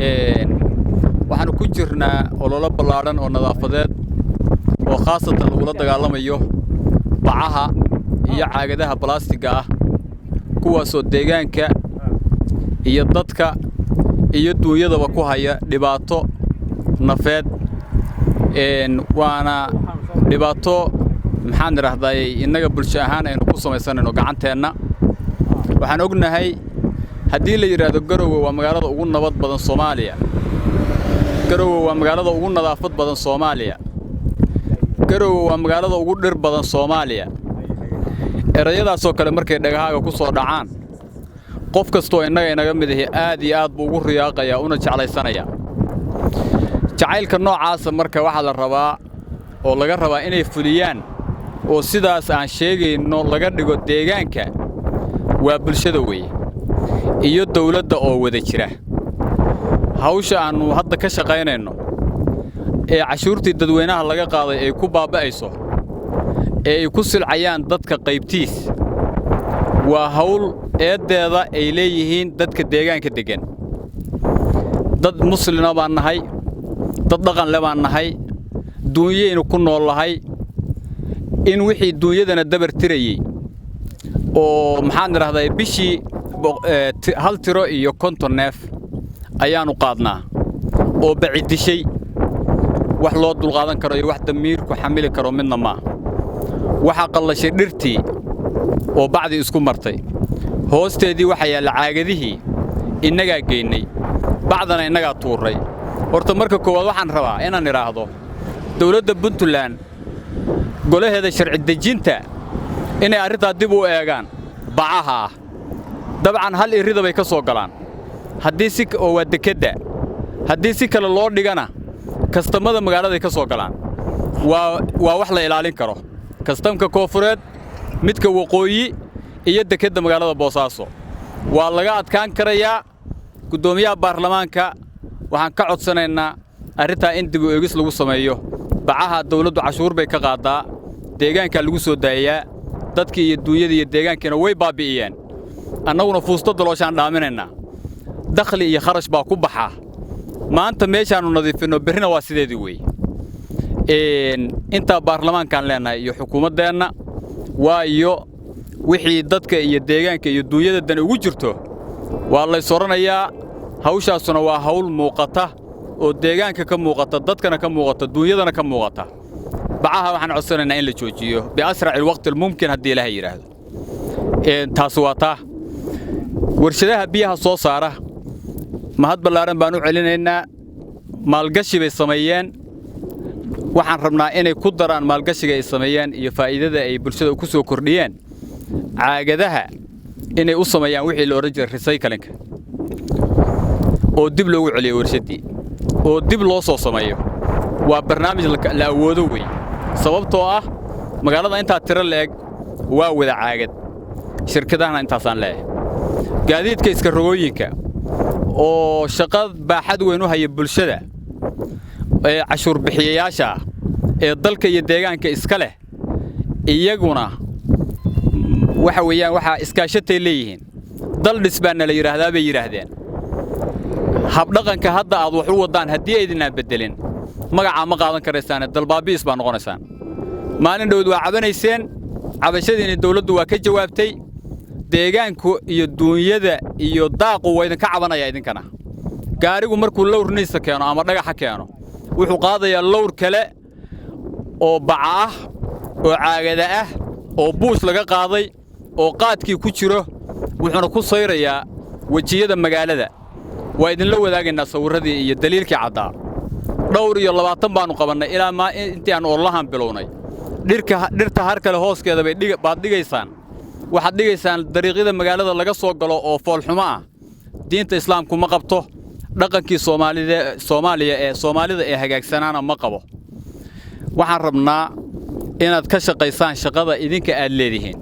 Waxaanu ku jirnaa ololo ballaadhan oo nadaafadeed oo khaasatan lagula dagaalamayo bacaha iyo caagadaha balaastigga ah, kuwaasoo deegaanka iyo dadka iyo duunyadaba ku haya dhibaato nafeed. Waana dhibaato, maxaan idhaahday, innaga bulsho ahaan aynu ku samaysanayno gacanteenna. Waxaan ognahay haddii la yidhaahdo Garowe waa magaalada ugu nabad badan Soomaaliya, Garowe waa magaalada ugu nadaafad badan Soomaaliya, Garowe waa magaalada ugu dhir badan Soomaaliya. Erayadaasoo kale markay dhagahaaga ku soo dhacaan, qof kastoo innaga inaga mid ahi aad iyo aad buu ugu riyaaqayaa una jeclaysanayaa jacaylka noocaasa. Marka waxaa la rabaa oo laga rabaa inay fuliyaan oo sidaas aan sheegayno laga dhigo deegaanka waa bulshada weeye iyo dawladda oo wada jira. Hawsha aannu hadda ka shaqaynayno ee cashuurtii dadweynaha laga qaaday ay ku baaba'ayso ee ay ku silcayaan dadka qaybtiis waa hawl eeddeeda ay leeyihiin dadka deegaanka deggan. Dad muslina baan nahay, dad dhaqan le baan nahay, duunyaynu ku nool nahay. In wixii duunyadana dabar tirayey oo, maxaan idhahdaa, bishii 1 tiro iyo 50 neef ayaannu qaadnaa oo bacidishay, wax loo dulqaadan karo iyo wax damiirku xamili karo midna maa. Waxaa qallashay dhirtii oo bacdii isku martay, hoosteedii waxaa yaalla caagadihii. Innagaa geynnay bacdana, innagaa tuurray. Horta marka koowaad waxaan rabaa inaan idhaahdo dawladda Puntland golaheeda sharci dejinta inay arrintaa dib u eegaan. Bacaha ah dabcan hal irrida bay ka soo galaan haddii si oo waa dekedda, haddii si kale loo dhigana kastamada magaaladay ka soo galaan. Waa wax la ilaalin karo: kastamka koonfureed, midka waqooyi iyo dekedda magaalada Boosaaso waa laga adkaan karayaa. Guddoomiyaha baarlamaanka waxaan ka codsanaynaa arrintaa in dib u eegis lagu sameeyo. Bacaha dawladdu cashuur bay ka qaaddaa, deegaankaa lagu soo daayayaa, dadkii iyo duunyadii iyo deegaankiina way baabbi'iyeen. Annaguna fuusto dalooshaan dhaaminaynaa, dakhli iyo kharash baa ku baxaa. Maanta meeshaannu nadiifinno, berrina waa sideedii weeye. Intaa baarlamaankaan leennahay iyo xukuumaddeenna, waayo wixii dadka iyo deegaanka iyo duunyada dani ugu jirto waa lays odhanayaa. Hawshaasuna waa hawl muuqata oo deegaanka ka muuqata, dadkana ka muuqata, duunyadana ka muuqata. Bacaha waxaan codsanaynaa in la joojiyo بأسرع الوقت الممكن haddii Ilaahay yidhaahdo. Taasi waa taa. Warshadaha biyaha soo saara mahad ballaaran baan u celinaynaa, maalgashi bay sameeyeen. Waxaan rabnaa inay ku daraan maalgashiga ay sameeyeen iyo faa'iidada ay bulshada ku soo kordhiyeen caagadaha inay u sameeyaan wixii la odhan jiray recycling-ka oo dib loogu celiyo warshaddii oo dib loo soo sameeyo. Waa barnaamij la awoodo wey, sababtoo ah magaalada intaa tiro la'eg waa wada caagad. Shirkadahana intaasaan leeyahay. Gaadiidka iska rogooyinka oo shaqo baaxad weyn u haya bulshada ee cashuur bixiyayaasha ah ee dalka iyo deegaanka iska leh, iyaguna waxa weeyaan waxaa iskaashatay leeyihiin. Dal dhis baa nala yidhaahdaa bay yidhaahdeen. Habdhaqanka hadda aad wax u waddaan haddii aydinaan beddelin, magacaa ma qaadan karaysaane, dalbaabi'is baa noqonaysaan. Maalin dhowd waa cabanayseen, cabashadiinni dawladdu waa ka jawaabtay. Deegaanku iyo duunyada iyo daaqu waa idinka cabanaya idinkana. Gaarigu markuu lowr niisa keeno ama dhagaxa keeno, wuxuu qaadayaa lowr kale oo baca ah oo caagada ah oo buush laga qaaday oo qaadkii ku jiro, wuxuuna ku sayrayaa wejiyada magaalada. Waa idinla wadaagaynaa sawirradii iyo daliilkii caddaa. Dhowr iyo 20 baannu qabannay ilaa maa intii aannu ololahan bilownay. Dhirka dhirta har kale hooskeeda bay baad dhigaysaan, waxaad dhigaysaan dariiqyada magaalada laga soo galo oo foolxumo ah. Diinta Islaamku ma qabto, dhaqankii Soomaalida Soomaaliya ee Soomaalida ee hagaagsanaana ma qabo. Waxaan rabnaa inaad ka shaqaysaan shaqada idinka aad leedihiin,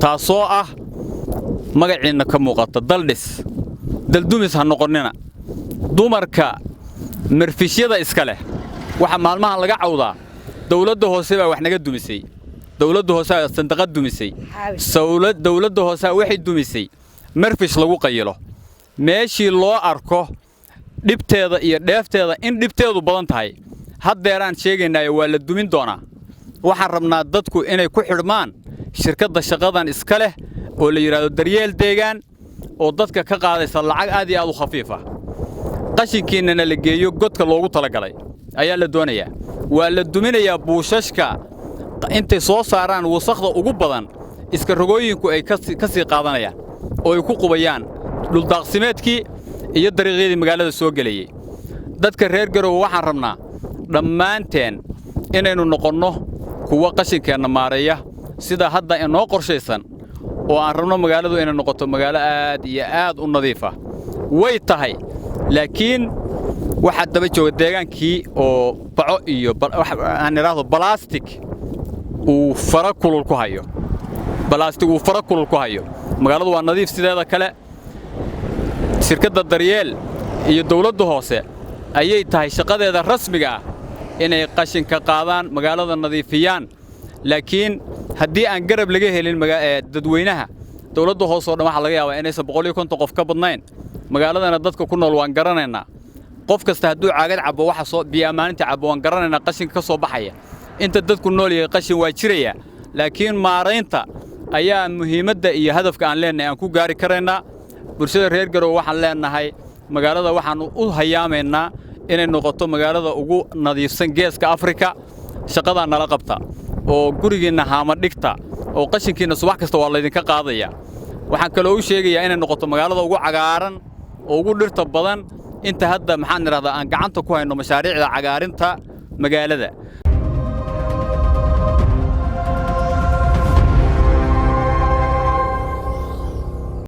taasoo ah magaciinna ka muuqata daldhis, daldumis ha noqonnina. Dumarka marfishyada iska leh waxaa maalmahan laga cawdaa dawladda hoose baa wax naga dumisay, dawladda hoose baa sandaqad dumisay, dawladda hoose waxay dumisay marfish lagu qayilo. Meeshii loo arko Dhibteeda iyo dheefteeda in dhibteedu badan tahay haddeeraan sheegaynaayo, waa la dumin doonaa. Waxaan rabnaa dadku inay ku xidhmaan shirkadda shaqadan iska leh oo la yidhaahdo Daryeel Deegaan, oo dadka ka qaadaysa lacag aad iyo aad u khafiif ah, qashinkiinnana la geeyo godka loogu talagalay ayaa la doonayaa. Waa la duminayaa buushashka intay soo saaraan wasakhda ugu badan iska rogooyinku ay ka sii qaadanayaan oo ay ku qubayaan dhuldaaqsimeedkii iyo dariiqyadii magaalada soo gelayey. Dadka reer Garowe, waxaan rabnaa dhammaanteen inaynu noqonno kuwo qashinkeenna maareeya, sida hadda inoo qorshaysan oo aan rabno magaaladu inay noqoto magaalo aad iyo aad u nadiif ah. Way tahay, laakiin waxaa daba jooga deegaankii oo baco iyo aan idhaahdo balastic uu fara kulul ku hayo, balastic uu fara kulul ku hayo. Magaaladu waa nadiif sideeda kale. Shirkadda Daryeel iyo dawladda hoose ayay tahay shaqadeeda rasmiga ah inay qashinka qaadaan, magaalada nadiifiyaan. Laakiin haddii aan garab laga helin dadweynaha, dawladda hoose oo dhan waxaa laga yaabaa inaysan 150 qof ka badnayn. Magaaladana dadka ku nool waan garanaynaa. Qof kasta hadduu caagad cabbo, waxa soo biyo amaaninta cabbo, waan garanaynaa qashinka ka soo baxaya. Inta dadku nool yahay qashin waa jiraya, laakiin maaraynta ayaa muhiimadda iyo hadafka aan leenahay aan ku gaari karaynaa. Bulshada reer Garowe waxaan leenahay, magaalada waxaannu u hayaamaynaa inay noqoto magaalada ugu nadiifsan Geeska Afrika. Shaqadaa nala qabta oo gurigiinna haama dhigta oo qashinkiinna subax kasta waa laydinka qaadaya. Waxaan kaloo u sheegayaa inay noqoto magaalada ugu cagaaran oo ugu dhirta badan. Inta hadda, maxaan idhahdaa, aan gacanta ku hayno mashaariicda cagaarinta magaalada.